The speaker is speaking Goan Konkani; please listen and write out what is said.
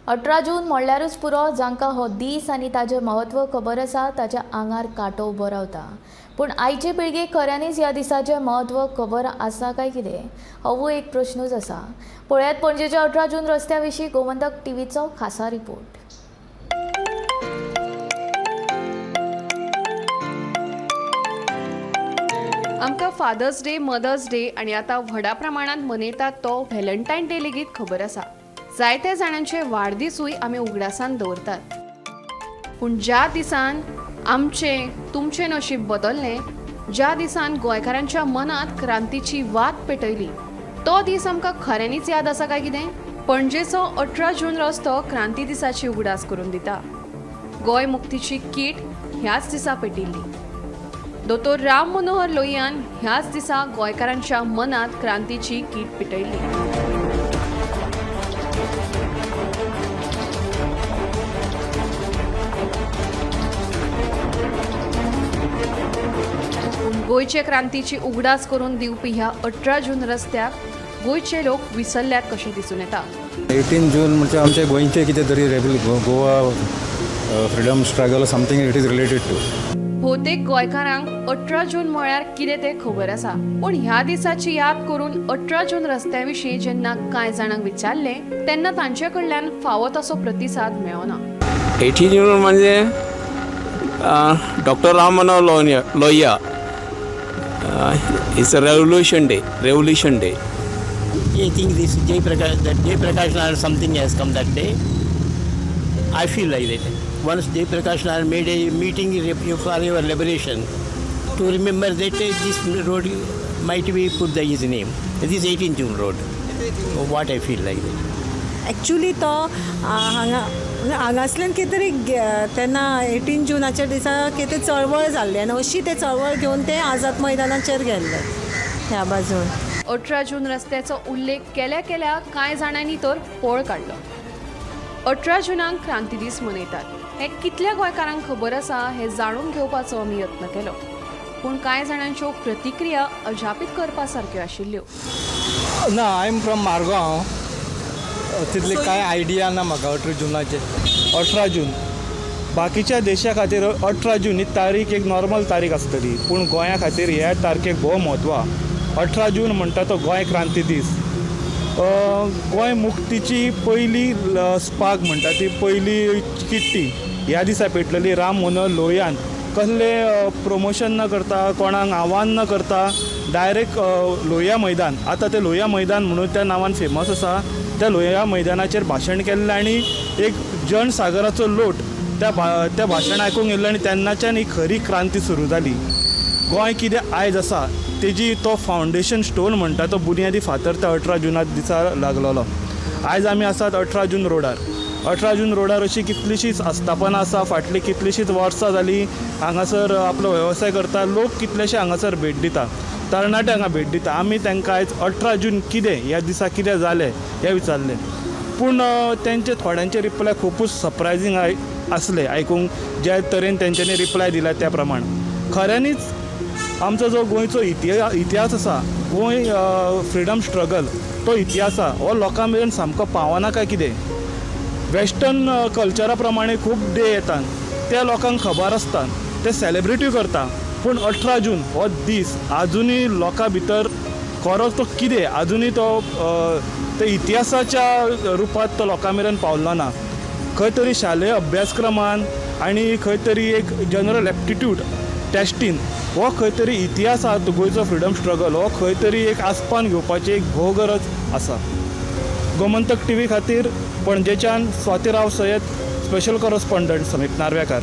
18 जून म्हणल्यारूच पुरो, जांकां हो दीस आनी ताचें म्हत्व खबर आसा ताच्या आंगार कांटो उबो रावता. पूण आयचे पिळगेक खऱ्यांनीच ह्या दिसाचें म्हत्व खबर आसा काय कितें, होवूय एक प्रश्नूच आसा. पळयात पणजेच्या 18 जून रस्त्या विशीं गोमंतक टीव्हीचो खासा रिपोर्ट. आमकां फादर्स डे, मदर्स डे आनी आतां व्हडा प्रमाणांत मनयतात तो व्हॅलेंटायन डे लेगीत खबर आसा. जायत्या जाणांचे वाडदिसूय आमी उगडासान दवरतात. पूण ज्या दिसान आमचें तुमचें नशीब बदल्लें, ज्या दिसान गोंयकारांच्या मनांत क्रांतीची वात पेटयली, तो दीस आमकां खऱ्यांनीच याद आसा काय कितें? पणजेचो 18 जून रस्तो क्रांती दिसाची उगडास करून दिता. गोंय मुक्तीची कीट ह्याच दिसा पेटिल्ली. दोतोर राम मनोहर लोहियान ह्याच दिसा गोंयकारांच्या मनांत क्रांतीची कीट पेटयली. पूण गोंयचे क्रांतीची उगडास करून दिवपी ह्या 18 जून रस्त्याक गोंयचे लोक विसरल्यात कशें दिसून येता. 18 जून म्हणजे आमचे गोंयचे कितें तरी Goa freedom struggle something it is related to. भोवतेक गोंयकारांक 18 जून म्हळ्यार कितें तें खबर आसा. पूण ह्या दिसाची याद करून 18 जून रस्त्या विशीं जेन्ना कांय जाणांक विचारलें तेन्ना तांचे कडल्यान फावो तसो प्रतिसाद मेळना. 18 जून म्हणजे Doctor Ram Manohar Lohia, it's a revolution day, revolution day. I think this Jai Prakash, that Jai Prakash Narayan something has come that day. I feel like that. Once Jai Prakash Narayan made a meeting for our liberation, to remember that this road might be put the his name. This 18 June road. What I feel like that. Actually तो हांगा हांगासल्यान कितें तरी तेन्ना 18 जुनाच्या दिसा कितें चळवळ जाल्ली आनी अशी ते चळवळ घेवन ते आझाद मैदानाचेर गेल्ले ह्या बाजून. 18 जून रस्त्याचो उल्लेख केल्या केल्या कांय जाणांनी तर पळ काडलो. 18 जुनाक क्रांती दीस मनयतात हें कितल्या गोंयकारांक खबर आसा हें जाणून घेवपाचो आमी यत्न केलो. पूण कांय जाणांच्यो प्रतिक्रिया अजापीत करपा सारक्यो आशिल्ल्यो. ना, I am from Margao. तितली कांय आयडिया ना म्हाका 18 जुनाचे. 18 जून बाकीच्या देशा खातीर 18 जून ही तारीख एक नॉर्मल तारीख आसतली, पूण गोंया खातीर ह्या तारखेक भोव म्हत्व. 18 जून म्हणटा तो गोंय क्रांती दीस. गोंय मुक्तीची पयली स्पार्क म्हणटा ती पयली किट्टी ह्या दिसा पेटलेली. राम मनोहर लोहियान कसले प्रमोशन न करता, कोणाक आव्हान न करता डायरेक्ट लोहिया मैदान, आतां तें लोहिया मैदान म्हणून त्या नांवान फेमस आसा, त्या लोहिया मैदानाचेर भाशण केल्लें आनी एक जनसागराचो लोट त्या भाशण आयकूंक येयल्लो आनी तेन्नाच्यान ही खरी क्रांती सुरू जाली. गोंय कितें आयज आसा तेजी तो फावंडेशन स्टोन म्हणटा तो बुन्यादी फातर त्या 18 जुना दिसा लागलेलो. आयज आमी आसात 18 जून रोडार. 18 जून रोडार अशी कितलीशींच आस्थापनां आसा, फाटलीं कितलीशींच वर्सां जालीं हांगासर आपलो वेवसाय करता, लोक कितलेशे हांगासर भेट दिता, तरणाटे हांगा भेट दिता. आमी तांकां आयज 18 जून कितें ह्या दिसा कितें जालें हें विचारलें, पूण तेंचे थोड्यांचे रिप्लाय खुबूच सरप्रायजींग आसले आयकूंक. ज्या तरेन तेंच्यांनी रिप्लाय दिला त्या प्रमाण खऱ्यांनीच आमचो जो गोंयचो इतिहास आसा, गोंय फ्रिडम स्ट्रगल तो इतिहास आसा, हो लोकां मेरेन सामको पावना काय कितें. वेस्टर्न कल्चरा प्रमाणे खूब डे येतात, त्या लोकांक खबर आसता, ते सेलेब्रेटूय करता, पूण 18 जून हो दीस आजुनूय लोकां भितर खरो तो कितें आजुनूय तो ते इतिहासाच्या रुपांत तो लोकां मेरेन पावलो ना. खंय तरी शालेय अभ्यासक्रमान आनी खंय तरी एक जनरल एप्टिट्यूड टेस्टीन हो खंय तरी इतिहास आसा गोंयचो फ्रिडम स्ट्रगल हो खंय तरी एक आसपान घेवपाची एक भोव गरज आसा. गोमंतक टीव्ही खातीर पणजेच्यान स्वाती राव सयत, स्पेशल कॉरस्पॉन्डंट समीप नार्वेकार.